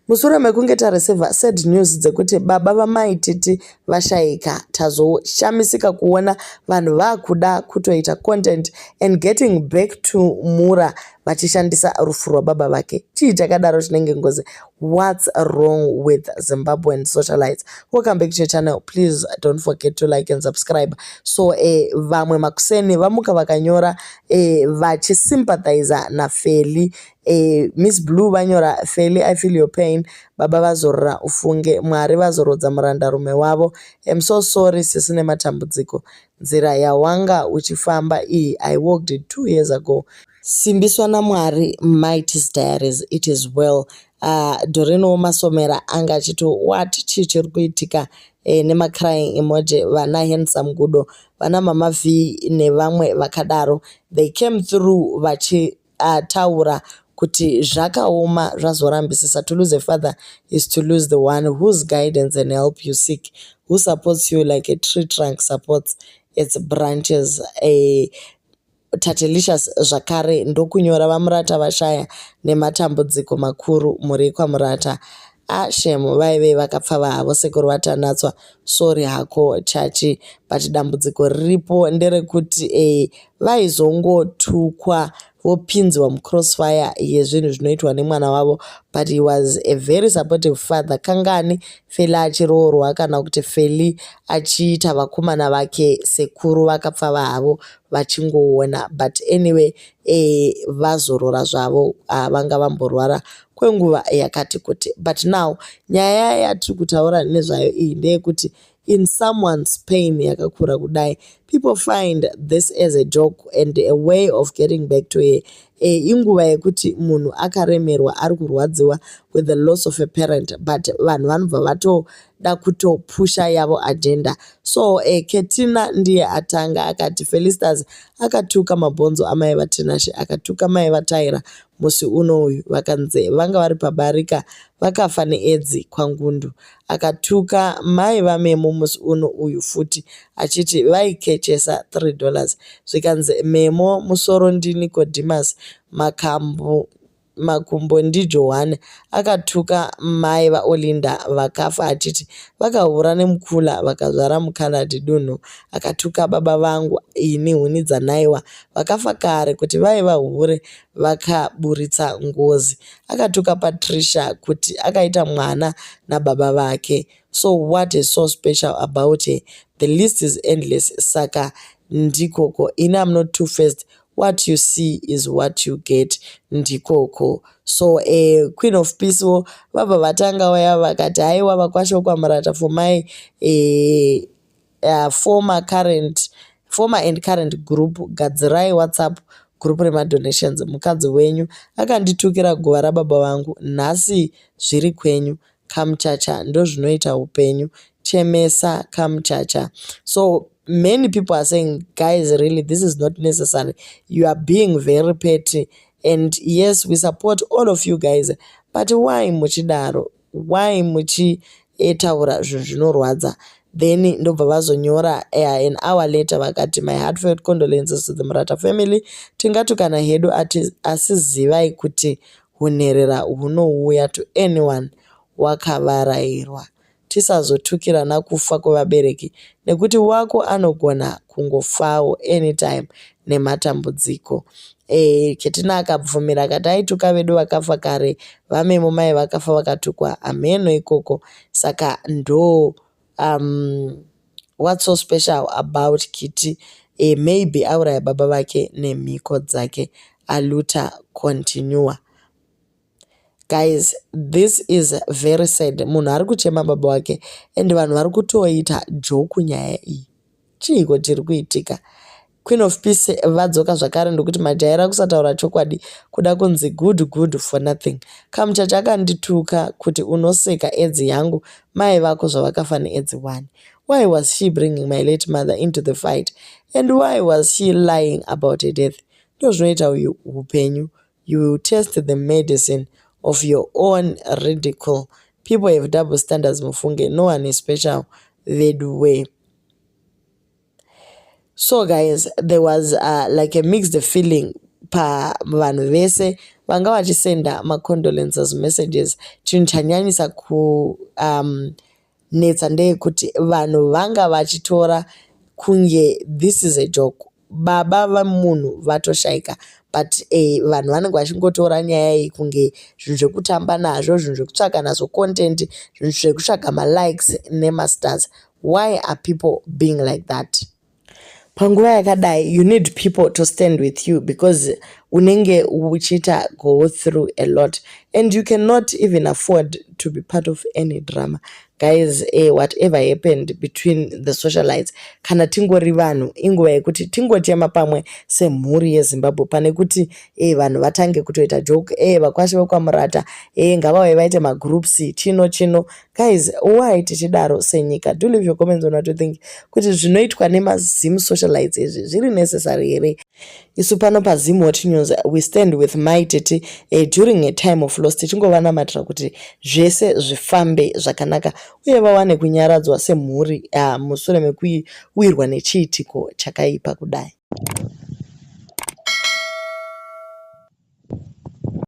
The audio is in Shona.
Mushure mekunge tareceiver sad news dzekuti baba vaMai Titi vashaika, tazoshamisika kuona vanhu vakuda kutoita content and getting back to Mura vachishandisa rufu rwababa vake. Chii chakadaro chinenge ngozi? What's wrong with Zimbabwean socialites? Welcome back to your channel. Please don't forget to like and subscribe. So vamwe makuseni vamuka vakanyora vachisympathiza naFeli. Miss Blue vanyora, "Feli, I feel your pain. Baba vazorora ufunge. Mwari vazorodza murandarume wavo. Am so sorry sisi nematambudziko. Nzira yawanga uchifamba iyi, I walked it 2 years ago. Simbiswa naMwari. Mighty's Diaries, it is well." Dorino Masomera anga achiti, "What, chii chiri kuitika?" Nemacrying emoji. Vana Handsome Gudo, vana Mama V nevamwe vakadaro, they came through vachitaura kuti zvakaoma, zvazorambisisa. "To lose a father is to lose the one whose guidance and help you seek, who supports you like a tree trunk supports its branches." Tatelicious zvakare ndokunyora, "VaMurata vashaya nematambudziko makuru. Mhuri yekwaMurata, ashemu, vaive vakapfava havo sekuru vatanatswa. Sorry hako chachi, but dambudziko riripo nderekuti vaizongotukwa vopinzwa mucrossfire yezvinhu zvinoitwa nemwana wavo, but he was a very supportive father. Kangani Feli achiroorwa kana kuti Feli achiita vakomana vake, sekuru vakapfava havo vachingoona. But anyway, vazorora zvavo, vanga vamborwara kwenguva yakati kuti. But now nyaya yatiri kutaura nezvayo iyi ndeyekuti in someone's pain yakakura kudai, people find this as a joke and a way of getting back to her. Inguva yekuti munhu akaremerwa, ari kurwadziwa with the loss of a parent, but vanhu vanobva vatoda kutopusha yavo agenda. So Ketina ndiye atanga akati, "Felistas akatuka mabhonzo amai vaTinashe, akatuka mai vaTaira musi unoyu, vakanzi vanga vari pabarika, vakafa needzi kwangundu. Akatuka mai vaMemo musi uno uyu futi achiti vaikechesa $3. Zvikanzi Memo musoro ndiNicodemus, makumbo ndiJohani. Akatuka mai vaOlinda vakafa achiti vakahura nemukula vakazvara mukaladhi dunhu. Akatuka baba vangu ini huni dzanaiwa vakafa kare kuti vaiva hure vakaburitsa ngozi. Akatuka Patricia kuti akaita mwana nababa vake. So what is so special about her? The list is endless. Saka ndikoko ini, am not too fast. What you see is what you get. Ndikoko." So Queen of Peace wo vabva vatanga vaya vakati, "Haiwa, vakwasha vekwaMurata, for my former current, former and current group, gadzirai WhatsApp group remadonations. Mukadzi wenyu akanditukira guva rababa vangu, nhasi zviri kwenyu. Kamuchacha, ndozvinoita upenyu. Chemesa kamuchacha." So many people are saying, "Guys, really, this is not necessary. You are being very petty. And yes, we support all of you guys, but why muchidaro? Why muchitaura zvinhu zvinorwadza?" Then ndobva vazonyora an hour later vakati, "My heartfelt condolences to the Murata family. Tingatukana hedu, asi zivai kuti hunherera hunouya to anyone wakavarayirwa. Tisazotukirana kufa kwevabereki nekuti wako anogona kungofawo anytime nematambudziko." Ketina akabvumira akati, "Aituka vedu vakafa kare, vamemo mai vakafa vakatukwa, hameno ikoko." Saka ndo what's so special about Kiti? Maybe auraya baba vake nemhiko dzake. Aluta continua. Guys, this is very sad. Munhu ari kuchema baba wake and vanhu vari kutoita joke nyaya iyi. Chiiko chiri kuitika? Queen of Peace vadzoka zvakare ndokuti, "Majaira kusataura chokwadi, kuda kunzi good good for nothing. Kamuchacha akandituka kuti unoseka edzi yangu, mai vako zvavakafa needzi 1. Why was she bringing my late mother into the fight, and why was she lying about her death? Ndozvinoita upenyu. You will test the medicine of your own ridicule. People have double standards mufunge. No one is special vedu way." So guys, there was like a mixed feeling pavanhu vese. Vanga vachisenda macondolences messages. Chinhu chanyanyisa kunetsa ndeyekuti vanhu vanga vachitora kunge this is a joke. Baba vemunhu vatoshaika, but vanhu vanenge vachingotora nyaya iyi kunge zvinhu zvekutamba nazvo, zvinhu zvekutsvaga nazvo content, zvinhu zvekutsvaga malikes nemastars. Why are people being like that? Panguva yakadai, you need people to stand with you because unenge uchiita go through a lot and you cannot even afford to be part of any drama. Guys, whatever happened between the socialites, kana tingori vanhu, inguva yekuti tingochema pamwe semhuri yeZimbabwe, pane kuti vanhu vatange kutoita joke, vakwasha vekwaMurata, ngavauye vaite magroups chino chino. Guys, why tichidaro senyika? Do leave your comments on what you think, kuti zvinoitwa nemaZim socialites izvi zviri necessary here. Isu pano paZim Hot News, we stand with Mai Tete during a time of loss, tichingova kuti zvese zvifambe zvakanaka uye vawane kunyaradzwa semhuri mushure mekuwirwa nechiitiko chakaipa kudai.